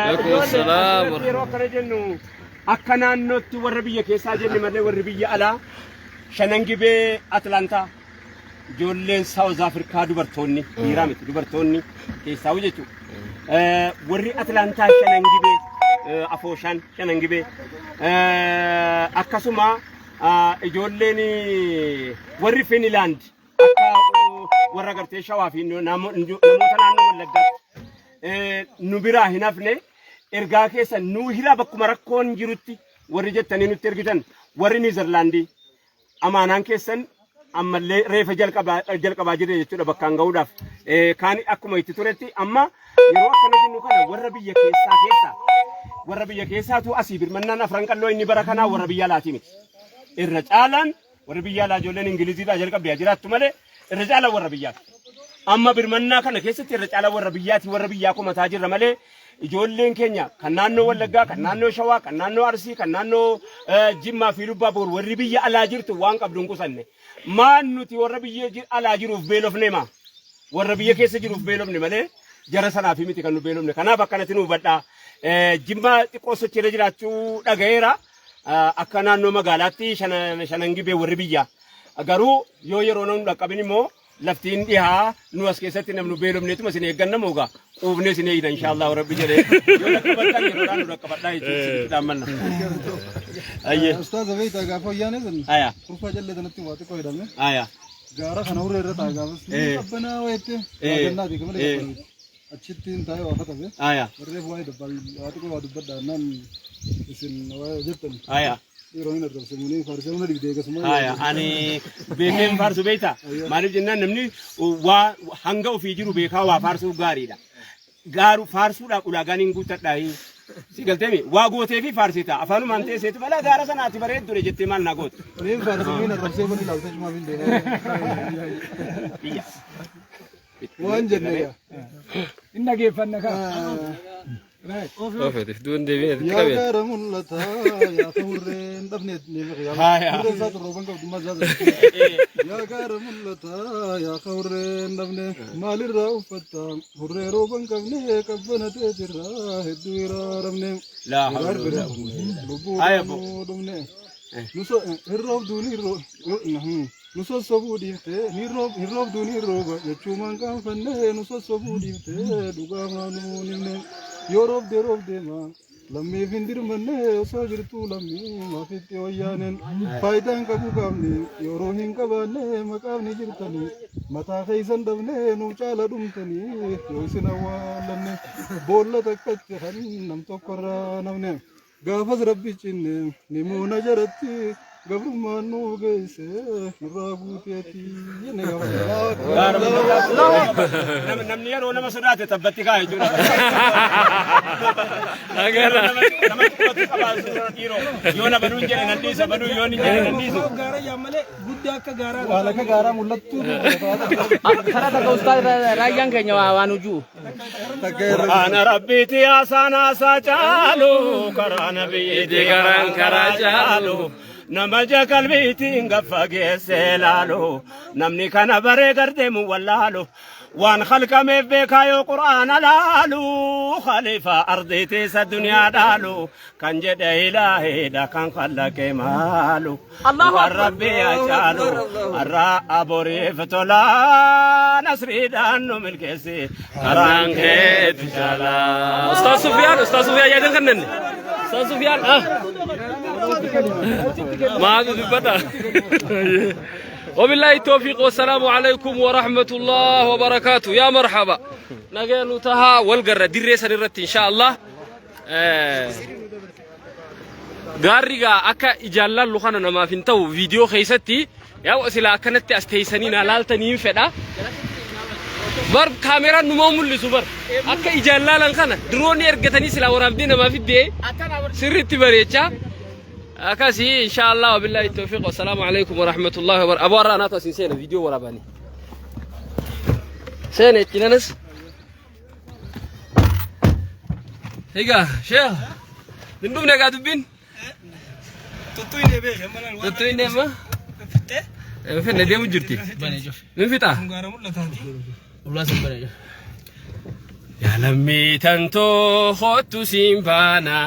Alaikum salaam. Asirratti yeroo akkana jennu akka naannootti warra biyya keessaa jenne malee warri biyya alaa shanan gibee Atlaantaa ijoolleen Saawuz Afrikaa dubartoonni dhiiraa miti dubartoonni keessaa jechuudha. Warri Atlaantaa shanan gibee afooshaan shanan gibee akkasuma ijoolleen warri Finilaand akka warra gartee shawaa fi namoota naannoo Wallaggaatti nu biraa hin hafne ergaa keessa nuu hiraa bakkuma rakkoon jirutti warri jettanii nutti ergitan warri Niizerlaandii amaanaan keessan ammallee reefa jalqabaa jirre jechuudha bakkaan ga'uudhaaf. Kaan akkuma itti turetti amma yeroo akkana jennu kana warra biyya keessaa keessa warra biyya keessaatu asii birmannaan afran qalloo inni bara kanaa warra biyya alaatii miti. Irra caalaan Warri biyya alaa ijoolleen Ingiliziidhaa jalqabdee haa jiraattu malee irra caalaa warra biyyaati. Amma birmannaa kana keessatti irra caalaa warra biyyaati warra biyyaa komataa jirra malee ijoolleen keenya kan naannoo Wallaggaa, kan naannoo Shawaa, kan naannoo Arsii, kan naannoo Jimmaa fi Lubbaabor warri biyya alaa jirtu waan qabdu hin qusanne. Maan nuti warra biyya alaa jiruuf beelofne maa? Warra biyya keessa jiruuf beelofne malee jara sanaaf miti kan nu beelofne. Kanaaf akkanatti nu hubadhaa. Jimmaa xiqqoo sochiirra jiraachuu dhaga'eera. Akka naannoo magaalaatti shanan gibee warri biyyaa. Garuu yoo yeroo namni dhaqqabin immoo laftiin dhihaa nu as keessatti namnu beelofneetuma isin eegganna moogaa quufnee isin eegna inshaallah rabbi jedhee yoo dhaqqabattan yeroodhaan nu dhaqqabadhaa jechuun isinitti dhaammanna. Ayyee. Ustaaza beektaa gaafa wayyaanee san Aya. kurfaa jallee tanatti waa xiqqoo hidhame. Aya. Gaara kana hurree irra taa'e gaafas. Qabbanaa wayitti. Waa gannaati malee qabbanaa. Achitti hin taa'ee waa katabe. Aya. Warreef waa'ee dabbal waa xiqqoo waa dubbadha naan isin waa'ee jettan. Aya. Dhiironni hin arrabsamanii faarsee hunda dhibdee akkasuma. Aya. Ani beekeen faarsu beektaa? Maaliif jennaan namni waa hanga ofii jiru beekaa waa faarsuuf gaariidha. Gaaru faarsuudhaaf ulaagaan hin guuttadhaa. Si galteemi waa gootee fi faarsita afaanumaan teesseetu balaa gaara sanaati bareeddure jettee maal naa goote. Niin faarsamanii arrabsee bani laaltee cumaa fi deemaa. Iyya. Waan jenne gaa. Hin dhageeffanna kaa. Oofeetiif duun deebiin itti Yaa qabeen. gaara mul'ataa yaa ka hurreen dhabne Haaya. hurreen isaa xurrooban qabdu masaa Yaa gaara mul'ataa yaa ka hurreen dhabne maalirraa uffatta hurree rooban qabne qabbana teetirraa hedduu iraaramne. Laa Hiraar hawla bira walaa quwwata. lubbuu Haaya bo. dhumne. Hirroobduun hirroo. Nu sossobuu dhiiftee hin roobduun hin rooba jechuumaan qaanfannee nu sossobuu dhiiftee dhugaa maanuu himne yoo roobdee roobdee maa lammiif hin dirmanne osoo jirtuu lammii maafitti wayyaaneen faayidaan qabu qaamni yeroo hin qabaanne maqaafni jirtanii mataa keessan dhabne nu caala dhumtanii yoo isin awwaallanne boolla takkatti kan nam tokkorraa namne. Gaafas Rabbi cinne ni moona jaratti gabrummaan nu geesse nurraa guuteeti jenne gaafas. Namni yeroo nama sodaate tabbatti kaa jechuudha. Agara. Nama xiqqootti qabaa suuraa dhiiroo. Yoo na baduun jedhe nan dhiisa baduu yoo hin jedhe nan dhiisu. Gaara yaa malee guddaa akka gaaraa. Waan akka gaaraa mul'attu. Karaa takka ustaaz raayyaan keenya waa nu jiru. Qur'aana Rabbiiti haasaan haasaa caalu karaa nabiyyiiti karaan karaa caalu nama ija qalbiitiin gaffa geessee laalu namni kana baree gardeemu wallaalu waan halkameef beekaa yoo qur'aana laalu khalifa ardiiti isa duniyaa dhaalu kan jedhe ilaahiidha kan khallaqe maalu Allahu Waan Akbar. Rabbi haa caalu har'a aboriif tola nasriidhaan nu milkeessi karaan keetu caala. Ustaz Sufyan, Ustaz Sufyan yaadan kannenne. Ustaz Sufyan, ah. Maatu dubbata. وبالله التوفيق والسلام عليكم ورحمة الله وبركاته يا مرحبا نجينو تها والقرة دري سنرت إن شاء الله آه. Gaarri gaa akka ijaan laallu kana namaaf hin ta'u viidiyoo keessatti yaa silaa akkanatti as teessanii naa laaltanii hin fedha. Bar kaameraan numaa mul'isu bar akka ijaan laalan kana diroonni ergatanii silaa waraabdee namaa fiddee sirriitti bareechaa. Akkasii inshaallah wabillahi tawfiiq wassalaamu alaikum warahmatullahi wabarakatuh. Aboo har'a anaatu asiin seena viidiyoo waraabanii. Seena itti nanas. Egaa sheekh hin dhumne egaa dubbiin. Tuttuun beekee mana Tuttuu inni amma. Finne deemu jirti. Min fixa. Gaara mul'ataati. Yaa lammii tantoo kottu siin baana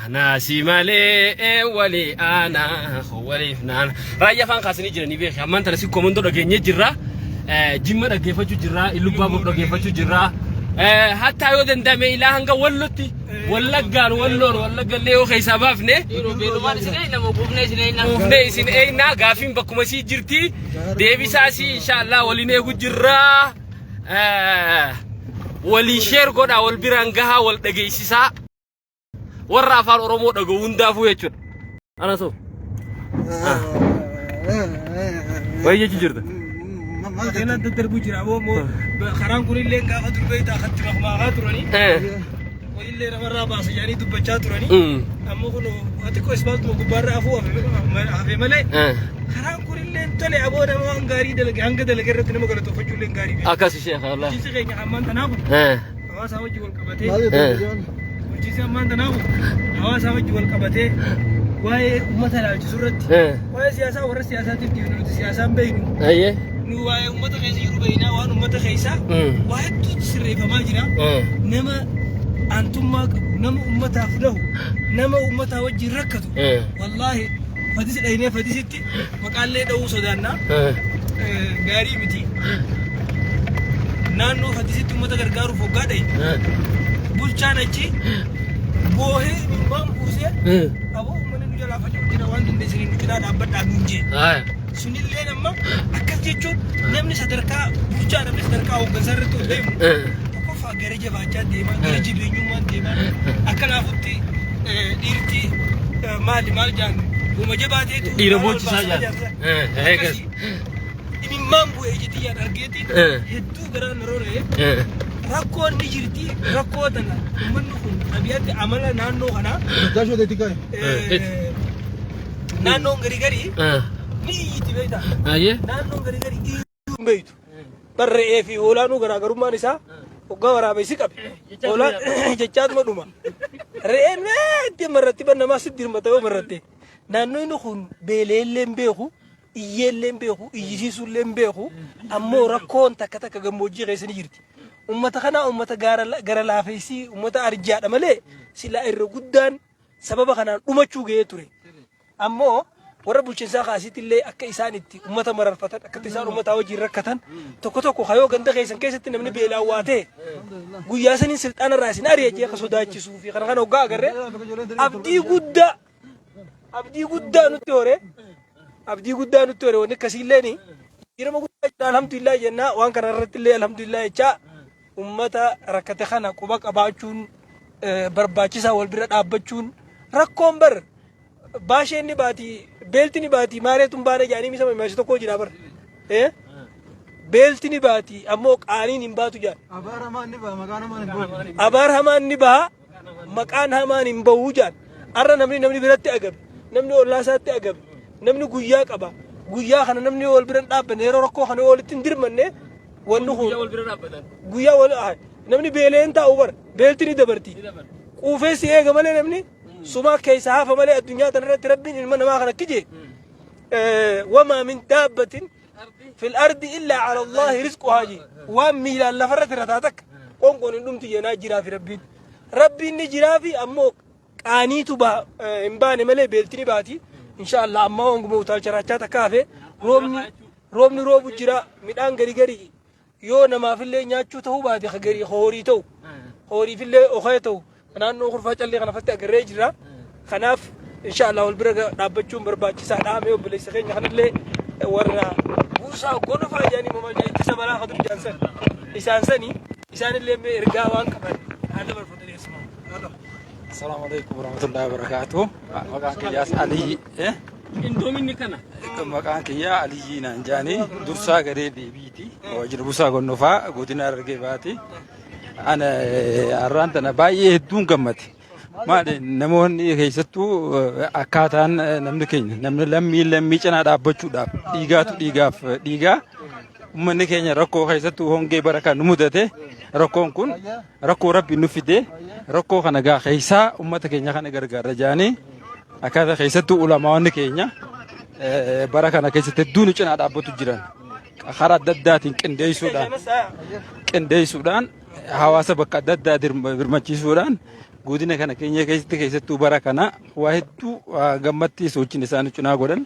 anaa si malee walii aana waliif naana. Raayyaa afaan kaasanii jiranii beeki ammaan tana si komandoo dhageenyee jirra. Jimma dhaggeeffachuu jirra Illubbaa dhaggeeffachuu jirra. Hattaa yoo danda'ame ilaa hanga wallotti wallaggaan walloon wallaggallee yoo keessaa baafne. Beelumaan isin eeyna moo quufnee isin eeyna? Quufnee isin eeyna gaafiin bakkuma sii jirti deebisaa sii inshaallah waliin eegu jirra. Walii share godhaa wal biraan gahaa wal dhageessisaa warra afaan Oromoo dhaga'u hundaafuu jechuudha. Ana soo. Wayii jechu jirta. Makiinaan daddarbuu jira aboo moo karaan kun illee gaafa dur beektaa akkatti makmaaqaa turanii walillee namarraa baasa jedhanii dubbachaa turanii ammoo kun xiqqoo ispaaltuma gubbaarra hafuu hafe malee karaan kun illee tole aboo nama waan gaarii dalage hanga dalage irratti nama galatoofachuu illee gaarii beeku. Akkasi sheekh Allah. Bulchiinsi keenya ammaan tanaa kun hawaasaa wajji wal qabatee bulchiinsi ammaan tanaa kun hawaasaa wajji wal qabatee waa'ee uummata ilaalchisu irratti waa'ee siyaasaa warra siyaasaatiif dhiifnu nuti siyaasaan beeknu Ayyee. nu waa'ee uummata keessa jiru beeknaa waan uummata keessaa waa hedduutu sirreeffamaa jira. Nama aantummaa qabu nama uummataaf lahu nama uummataa wajjin rakkatu wallaahi fadisi dhaynee fadisitti maqaallee dha'uu sodaannaa gaarii miti. Naannoo fadisitti uummata gargaaruuf hoggaa dhaye bulchaan achi boohee imimmaan buusee aboo uummanni nu jalaa faca'u jira waan dandeessaniin nu cinaa dhaabbadhaa nuun jee. Sunilleen amma akkas jechuun namni sadarkaa bulchaa namni sadarkaa hooggansaa irratti ol deemu tokkoffaa gara jabaachaa deema gara jabeenyummaan deema akka laafutti dhiirti maali maal jaan goma jabaateetu Dhiira boochisaa jaan. Akkasii imimmaan bu'ee ija tiyyaan argeeti hedduu garaan na rora'e rakkoon ni jirti rakkoo tana uummanni kun xabiyaatti amala naannoo kanaa naannoon gari garii ni iyyiti beektaa Ayyee. naannoon gari garii iyyuu hin beektu bar re'ee fi hoolaanuu garaagarummaan isaa hoggaa waraabessi qabe hoolaan jechaatuma dhuma re'een itti marratti bar namaa sitti dirmata yoo marratte naannoon kun beeleellee hin beeku iyyeellee hin beeku iyyisiisuullee hin beeku ammoo rakkoon takka takka gammoojjii keessa ni jirti ummata kanaa ummata gara laafeessii ummata arjaadha malee silaa irra guddaan sababa kanaan dhumachuu ga'ee ture. Ammoo warra bulchiinsaa kaasiitti illee akka isaan itti ummata mararfatan akka itti isaan ummataa wajjin rakkatan tokko tokko kayoo ganda keessan keessatti namni beelaan waa ta'e guyyaa saniin silxaana irraa isin ari'a jee akka sodaachisuu fi kana kana hoggaa agarre abdii guddaa abdii guddaa nutti hore abdii guddaa nutti hore wanni akkasiillee ni jijjiirama guddaa jira alhamdulillah jennaa waan kana irratti illee alhamdulillah jechaa ummata rakkate kana quba qabaachuun barbaachisaa wal bira dhaabbachuun rakkoon bar baasheen ni baati beelti ni baati maareetu hin baane jedhanii misa mashi tokko jira bar beelti ni baati ammoo qaaniin hin baatu jedhan Abaar hamaan ni baha maqaan hamaan hin bahu. abaar hamaan ni baha maqaan hamaan hin bahu jedhan arra namni namni biratti agabe namni ollaa isaatti agabe namni guyyaa qaba guyyaa kana namni wal bira hin dhaabbanne yeroo rakkoo kana walitti hin dirmanne wanni kun Wal bira dhaabbatan. guyyaa wal namni beeleen taa'u bar beelti ni dabarti quufee si eega malee namni sumaa keessa hafa malee addunyaa tana irratti rabbiin ilma namaa kana kije wamaa min daabbatin fil ardi illaa ala allahi rizquhaa jee waan miilaan lafarratti rataa takka qoonqoon hin dhumtu jeenaa jiraafi rabbiin rabbiin ni jiraafi ammoo qaaniitu hin baane malee beelti ni baati insha allah ammaa honguma utaalcharaachaa takka hafe roobni roobni roobu jira midhaan gari gari yoo namaafillee nyaachuu ta'uu baate ka garii horii ta'u horiifillee okee ta'u naannoo kurfaa callee kana fatti agarree jira kanaaf insha Allah wal bira dhaabbachuun barbaachisaadha mee obboleessa keenya kanallee warra buusaa gonofaa jedhanii mamal jedhan ittisa balaa ka dur jedhan san isaan sani isaanillee mee ergaa waan qaban haala barfatanii asuma. Assalamu alaikum warahmatullahi wabarakatuh. Maqaan kiyyaas Aliyyi. Qindoominni kana. Maqaan kiyyaa Aliyyii naan jaanii dursaa garee deebiiti. Waajjira Buusaa Gonofaa godina Harargee Bahaati. Ana har'aan tana baay'ee hedduun gammade. Maali namoonni keessattuu akkaataan namni keenya namni lammii lammii cinaa dhaabbachuudhaaf dhiigaatu dhiigaaf dhiigaa uummanni keenya rakkoo keessattuu hongee bara kan nu mudate rakkoon kun rakkoo rabbi nu fide rakkoo kana gaa keessaa uummata keenya kana gargaarra jaanii akkaataa keessattuu ulamaawwanni keenya bara kana keessatti hedduu nu cinaa dhaabbatu jiran karaa adda addaatiin qindeessuudhaan qindeessuudhaan hawaasa bakka adda addaa birmachiisuudhaan godina kana keenya keessatti keessattuu bara kana waa hedduu gammatti sochiin isaan cinaa godhan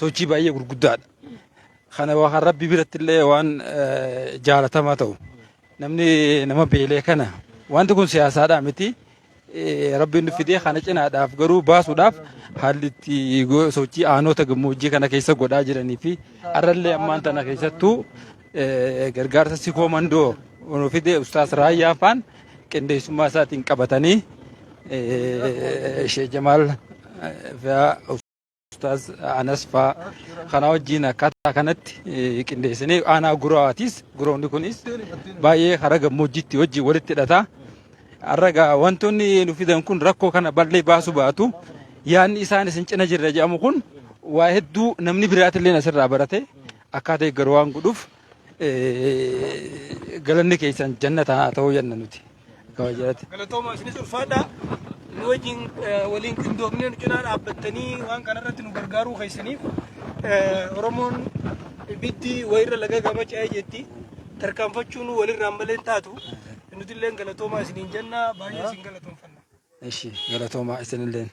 sochii baay'ee gurguddaadha. Kana waan rabbi biratti illee waan jaalatamaa ta'u namni nama beelee kana wanti kun siyaasaadhaa miti. Rabbiin nu fidee kana cinaadhaaf garuu baasuudhaaf haalli itti sochii aanota gammoojjii kana keessa godhaa jiranii fi har'allee ammaan tana keessattuu gargaarsa sikoo mandoo nu fidee Ustaas Raayyaa faan qindeessummaa isaatiin qabatanii Sheekh Jamaal fa'aa Ustaaz Anas faa kana wajjin akkaataa kanatti qindeessinee aanaa guraatis guroonni kunis baay'ee karaa gammoojjiitti wajjin walitti hidhata. Har'a gaa wantoonni nu fidan kun rakkoo kana bal'ee baasu baatu yaadni isaan isin cina jirra jedhamu kun waa hedduu namni biraatillee asirraa barate akkaataa eeggaru waan godhuuf galanni keessan jannata haa ta'uu jenna nuti. Akka waajjiraatti. Galatooma isinis ulfaadha. Nu wajjin waliin qindoomnee nu cinaa dhaabbattanii waan kanarratti nu gargaaruu keessaniif Oromoon ibiddi wayirra laga gama ce'ee jetti. Tarkaanfachuun walirraan malee hin taatu. Nuti illee galatoomaa isiniin jenna baay'ee isin galatoomfanna. Ishi galatoomaa isinilleen.